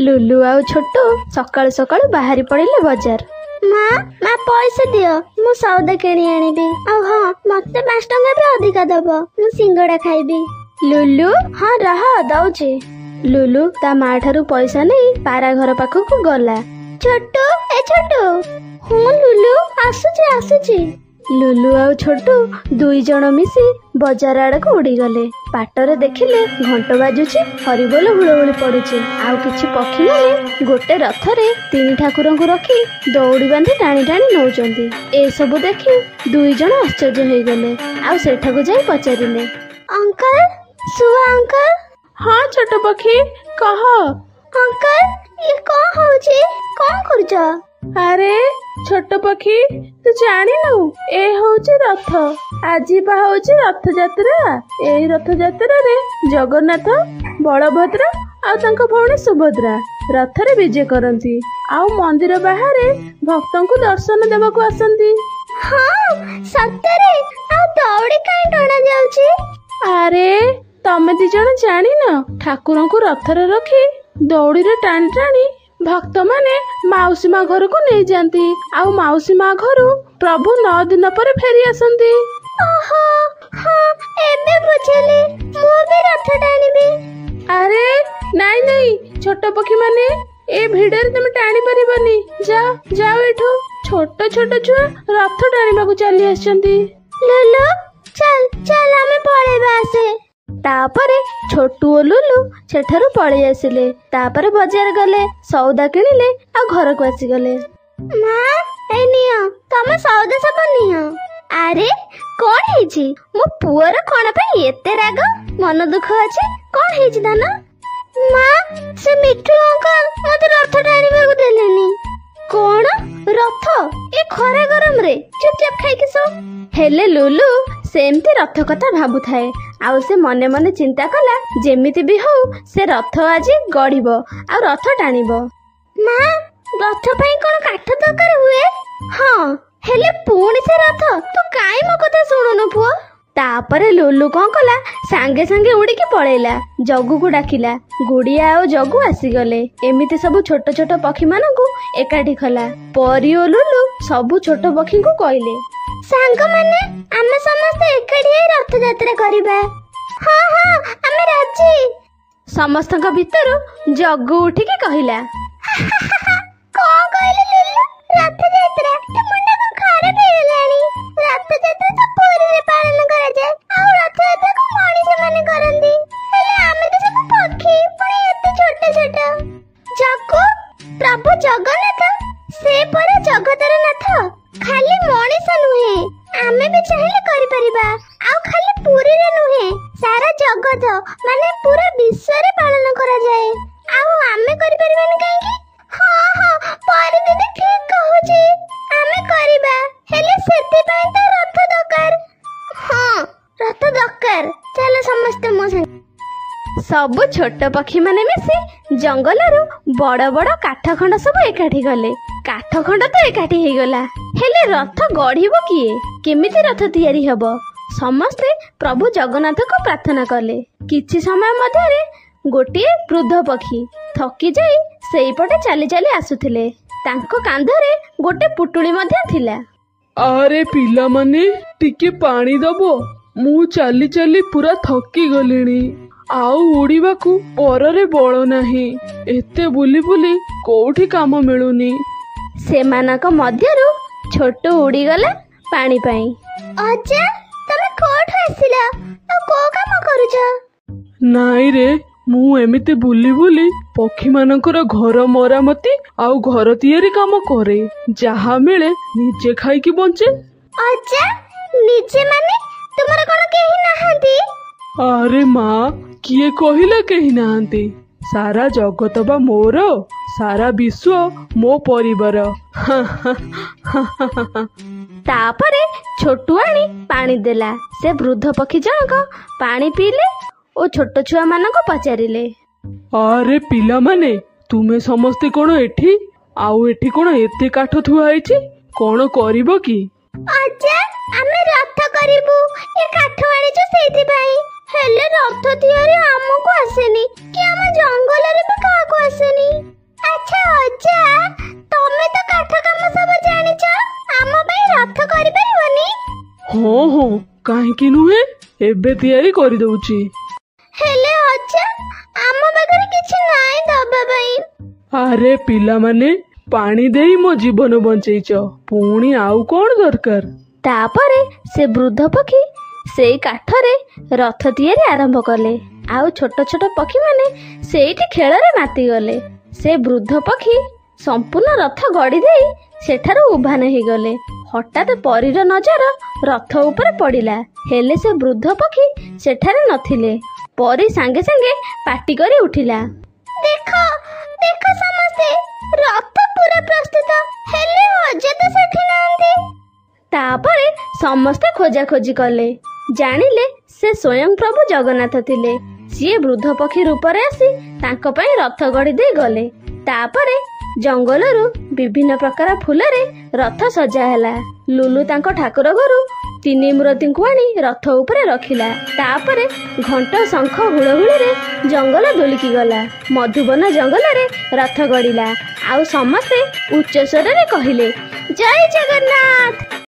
ଲୁଲୁ ଆଉ ଛୋଟୁ ସକାଳୁ ସକାଳୁ ବାହାରି ପଡ଼ିଲେ ବଜାର। ମା, ମା, ପଇସା ଦିଅ, ମୁଁ ସଉଦା କିଣି ଆଣିବି। ଆଉ ହଁ, ମତେ 5 ଟଙ୍କା ବି ଅଧିକା ଦବ, ମୁଁ ସିଙ୍ଗଡା ଖାଇବି। ଲୁଲୁ, ହଁ ରହ ଦଉଛି। ଲୁଲୁ ତା ମା ଠାରୁ ପଇସା ନେଇ ପାରା ଘର ପାଖକୁ ଗଲା। ଛୋଟୁ, ଏ ଛୋଟୁ। ହଁ ଲୁଲୁ, ଆସୁଛି ଆସୁଛି। ଲୁଲୁ ଆଉ ଛୋଟୁ 2 ଜଣ ମିଶି ବଜାର ଆଡକୁ ଉଡିଗଲେ। ବାଟରେ ଦେଖିଲେ ଘଣ୍ଟ ବାଜୁଛି, ହରିବୋଲ ହୁଳହୁଳି ପଡୁଛି, ଆଉ କିଛି ପକ୍ଷୀମାନେ ଗୋଟେ ରଥରେ 3 ଠାକୁରଙ୍କୁ ରଖି ଦଉଡ଼ି ବାନ୍ଧି ଟାଣି ଟାଣି ନଉଛନ୍ତି। ଏସବୁ ଦେଖି 2 ଜଣ ଆଶ୍ଚର୍ଯ୍ୟ ହେଇଗଲେ ଆଉ ସେଠାକୁ ଯାଇ ପଚାରିଲେ, ଅଙ୍କଲ, ଶୁଆ ଅଙ୍କଲ। ହଁ ଛୋଟ ପକ୍ଷୀ, କହ। ଅଙ୍କଲ, ଇଏ କଣ ହଉଛି, କଣ କରୁଛ? ଆରେ ଛୋଟ ପକ୍ଷୀ, ତୁ ଜାଣିନୁ, ଏ ହଉଛି ରଥ। ଆଜି ବା ହଉଛି ରଥଯାତ୍ରା। ଏଇ ରଥଯାତ୍ରାରେ ଜଗନ୍ନାଥ, ବଳଭଦ୍ର ଆଉ ତାଙ୍କ ଭଉଣୀ ସୁଭଦ୍ରା ରଥରେ ବିଜେ କରନ୍ତି ଆଉ ମନ୍ଦିର ବାହାରେ ଭକ୍ତଙ୍କୁ ଦର୍ଶନ ଦେବାକୁ ଆସନ୍ତି। ହଁ ସତରେ? ଆଉ ଦଉଡ଼ି କାଇଁ ଟଣା ଯାଉଛି? ଆରେ ତମେ 2 ଜଣ ଜାଣିନ, ଠାକୁରଙ୍କୁ ରଥରେ ରଖି ଦଉଡ଼ିରେ ଟାଣି ଟାଣି ଭକ୍ତମାନେ ମାଉସୀ ମା ଘରକୁ ନେଇଯାଆନ୍ତି, ଆଉ ମାଉସୀ ମା ଘରୁ ପ୍ରଭୁ 9 ଦିନ ପରେ ଫେରି ଆସନ୍ତି। ଓହୋ, ହଁ ଏବେ ବୁଝିଲି, ମୁଁ ବି ରଥ ଟାଣିବି। ଆରେ ନାଇଁ ନାଇଁ ଛୋଟ ପକ୍ଷୀ ମାନେ, ଏ ଭିଡରେ ତମେ ଟାଣି ପାରିବନି, ଯାଅ ଯାଅ ଏଠୁ। ଛୋଟ ଛୋଟ ଛୁଆ ରଥ ଟାଣିବାକୁ ଚାଲି ଆସିଛନ୍ତି। ଲୁଲୁ ଚାଲ ଚାଲ, ଆମେ ପଳେଇବା ଆସେ। ତାପରେ ଛୋଟୁ ଓ ଲୁଲୁ ସେଠାରୁ ପଳେଇ ଆସିଲେ। ତାପରେ ବଜାର ଗଲେ, ସଉଦା କିଣିଲେ ଆଉ ଘରକୁ ଆସିଗଲେ। ମା, ଏଇ ନିଅ ତମ ସଉଦା ସବୁ ନିଅ। ଆରେ କଣ ହେଇଛି ମୋ ପୁଅର, କଣ ପାଇଁ ଏତେ ରାଗ, ମନ ଦୁଃଖ ଅଛି, କଣ ହେଇଛି ଧନ? ମା, ସେ ମିଠୁ ଅଙ୍କଲ ମତେ ରଥ ଟାଣିବାକୁ ଦେଲେନି। କଣ ରଥ, ଏ ଖରା ଗରମରେ? ଚୁପଚାପ ଖାଇକି ଶୋ। ହେଲେ ଲୁଲୁ ସେମିତି ରଥ କଥା ଭାବୁଥାଏ ଆଉ ସେ ମନେ ମନେ ଚିନ୍ତା କଲା, ଯେମିତି ବି ହଉ ସେ ରଥ ଆଜି ଗଢିବ ଆଉ ରଥ ଟାଣିବ। ମା, ରଥ ପାଇଁ କଣ କାଠ ଦରକାର ହୁଏ? ହଁ, ହେଲେ ପୁଣି ସେ ରଥ, ତୁ କାଇଁ ମୋ କଥା ଶୁଣୁନୁ ପୁଅ? ତାପରେ ଲୁଲୁ କଣ କଲା, ସାଙ୍ଗେ ସାଙ୍ଗେ ଉଡ଼ିକି ପଳେଇଲା, ଜଗୁକୁ ଡାକିଲା। ଗୁଡିଆ ଆଉ ଜଗୁ ଆସିଗଲେ। ଏମିତି ସବୁ ଛୋଟ ଛୋଟ ପକ୍ଷୀମାନଙ୍କୁ ଏକାଠି କଲା। ପରି ଓ ଲୁଲୁ ସବୁ ଛୋଟ ପକ୍ଷୀଙ୍କୁ କହିଲେ, ସାଙ୍ଗମାନେ, ଆମେ ସମସ୍ତେ ଏକାଠି ହେଇ ରଥଯାତ୍ରା କରିବା। ହଁ ହଁ, ଆମେ ରାଜି। ସମସ୍ତଙ୍କ ଭିତରୁ ଜଗୁ ଉଠିକି କହିଲା, କଣ କହିଲୁ ଲୁଲୁ, ରଥଯାତ୍ରା? ତୋ ମୁଣ୍ଡ କଣ ଖରାପ ହେଇଗଲାଣି? ରଥଯାତ୍ରା ତ ପୁରୀରେ ପାଳନ କରାଯାଏ ଆଉ ରଥଯାତ୍ରାକୁ ମଣିଷ ମାନେ କରନ୍ତି, ହେଲେ ଆମେ ତ ସବୁ ପକ୍ଷୀ, ପୁଣି ଏତେ ଛୋଟ ଛୋଟ। ଜଗୁ, ପ୍ରଭୁ ଜଗନ୍ନାଥ ସେ ପରା ଜଗତର ନାଥ, ଖାଲି ମଣିଷ ନୁହେଁ, ଆମେ ବି ଚାହିଁଲେ କରିପାରିବା। ଆଉ ଖାଲି ପୁରୀରେ ନୁହେଁ, ସାରା ଜଗତ ମାନେ ପୁରା ବିଶ୍ୱରେ ପାଳନ କରାଯାଏ, ଆଉ ଆମେ କରିପାରିବାନି କାହିଁକି? ହଁ ହଁ, ପରି ଦିଦି ଠିକ କହୁଛି, ଆମେ କରିବା, ହେଲେ ସେଥିପାଇଁ ତ ରଥ ଦରକାର। ହଁ ରଥ ଦରକାର, ଚାଲ ସମସ୍ତେ ମୋ ସାଙ୍ଗେ। ସବୁ ଛୋଟ ପକ୍ଷୀମାନେ ମିଶି ଜଙ୍ଗଲରୁ ବଡ ବଡ କାଠ ଖଣ୍ଡ ସବୁ ଏକାଠି କଲେ। କାଠ ଖଣ୍ଡ ତ ଏକାଠି ହେଇଗଲା, ହେଲେ ରଥ ଗଢିବ କିଏ, କେମିତି ରଥ ତିଆରି ହବ? ସମସ୍ତେ ପ୍ରଭୁ ଜଗନ୍ନାଥଙ୍କୁ ପ୍ରାର୍ଥନା କଲେ। କିଛି ସମୟ ମଧ୍ୟରେ ଗୋଟିଏ ବୃଦ୍ଧ ପକ୍ଷୀ ଥକି ଯାଇ ସେଇପଟେ ଚାଲି ଚାଲି ଆସୁଥିଲେ। ତାଙ୍କ କାନ୍ଧରେ ଗୋଟେ ପୁଟୁଳି ମଧ୍ୟ ଥିଲା। ଆରେ ପିଲାମାନେ, ଟିକେ ପାଣି ଦବ, ମୁଁ ଚାଲି ଚାଲି ପୁରା ଥକି ଗଲିଣି, ଆଉ ଉଡ଼ିବାକୁ ପରରେ ବଳ ନାହିଁ, ଏତେ ବୁଲି ବୁଲି କୋଉଠି କାମ ମିଳୁନି। ସେମାନଙ୍କ ମଧ୍ୟରୁ ଛୋଟୁ ଉଡ଼ିଗଲା ପାଣି ପାଇଁ। ଅଜା, ତମେ କୋଉଠୁ ଆସିଲ ଆଉ କୋଉ କାମ କରୁଛ? ନାଇଁ ରେ, ମୁଁ ଏମିତି ବୁଲି ବୁଲି ପକ୍ଷୀମାନଙ୍କର ଘର ମରାମତି ଆଉ ଘର ତିଆରି କାମ କରେ, ଯାହା ମିଳେ ନିଜେ ଖାଇକି ବଞ୍ଚେ। ଅଜା, ନିଜେ ମାନେ ତୁମର କଣ କେହି ନାହାନ୍ତି? ଆରେ ମା, କିଏ କହିଲା କେହି ନାହାନ୍ତି? ସାରା ଜଗତ ବା ମୋର, ସାରା ବିଶ୍ୱ ମୋ ପରିବାର। ତାପରେ ଛୋଟୁ ଆଣି ପାଣି ଦେଲା। ସେ ବୃଦ୍ଧ ପକ୍ଷୀ ଜଣକ ପାଣି ପିଇଲେ ଓ ଛୋଟ ଛୁଆମାନଙ୍କୁ ପଚାରିଲେ, ଆରେ ପିଲାମାନେ, ତୁମେ ସମସ୍ତେ କଣ ଏଠି? ଆଉ ଏଠି କଣ ଏତେ କାଠ ଥୁଆ ହେଇଛି, କଣ କରିବ କି? ଅଜା, ଆମେ ରଥ କରିବୁ, ଏ କାଠ ଆଣିଛୁ ସେଇଥିପାଇଁ। ହେଲେ ରଥ ତିଆରି ଆମକୁ ଆସେନି କି ଆମ ଜଙ୍ଗଲରେ ବି କାହାକୁ ଆସେନି। ଏବେ ତିଆରି କରିଦଉଛି। ହେଲେ ଅଜା, ଆମ ପାଖରେ କିଛି ନାହିଁ ଦବା ପାଇଁ। ଆରେ ପିଲାମାନେ, ପାଣି ଦେଇ ମୋ ଜୀବନ ବଞ୍ଚେଇଛ, ପୁଣି ଆଉ କଣ ଦରକାର? ତାପରେ ସେ ବୃଦ୍ଧ ପକ୍ଷୀ ସେଇ କାଠରେ ରଥ ତିଆରି ଆରମ୍ଭ କଲେ, ଆଉ ଛୋଟ ଛୋଟ ପକ୍ଷୀମାନେ ସେଇଠି ଖେଳରେ ମାତିଗଲେ। ସେ ବୃଦ୍ଧ ପକ୍ଷୀ ସମ୍ପୂର୍ଣ୍ଣ ରଥ ଗଢ଼ି ଦେଇ ସେଠାରୁ ଉଭାନ ହେଇଗଲେ। ହଠାତ୍ ପରୀର ନଜର ରଥ ଉପରେ ପଡ଼ିଲା, ହେଲେ ସେ ବୃଦ୍ଧ ପକ୍ଷୀ ସେଠାରେ ନଥିଲେ। ପରୀ ସାଙ୍ଗେ ସାଙ୍ଗେ ପାଟି କରି ଉଠିଲା, ଦେଖ ଦେଖ ସମସ୍ତେ, ରଥ ପୁରା ପ୍ରସ୍ତୁତ, ହେଲେ ଅଜା ତ ସେଠି ନାହାନ୍ତି। ତାପରେ ସମସ୍ତେ ଖୋଜାଖୋଜି କଲେ, ଜାଣିଲେ ସେ ସ୍ୱୟଂ ପ୍ରଭୁ ଜଗନ୍ନାଥ ଥିଲେ। ସିଏ ବୃଦ୍ଧ ପକ୍ଷୀ ରୂପରେ ଆସି ତାଙ୍କ ପାଇଁ ରଥ ଗଢ଼ି ଦେଇ ଗଲେ। ତାପରେ ଜଙ୍ଗଲରୁ ବିଭିନ୍ନ ପ୍ରକାର ଫୁଲରେ ରଥ ସଜା ହେଲା। ଲୁଲୁ ତାଙ୍କ ଠାକୁର ଘରୁ ତିନି ମୂରତିଙ୍କୁ ଆଣି ରଥ ଉପରେ ରଖିଲା। ତାପରେ ଘଣ୍ଟ ଶଙ୍ଖ ହୁଳହୁଳିରେ ଜଙ୍ଗଲ ଦୁଲିକି ଗଲା। ମଧୁବନ ଜଙ୍ଗଲରେ ରଥ ଗଡ଼ିଲା, ଆଉ ସମସ୍ତେ ଉଚ୍ଚ ସ୍ୱରରେ କହିଲେ, ଜୟ ଜଗନ୍ନାଥ।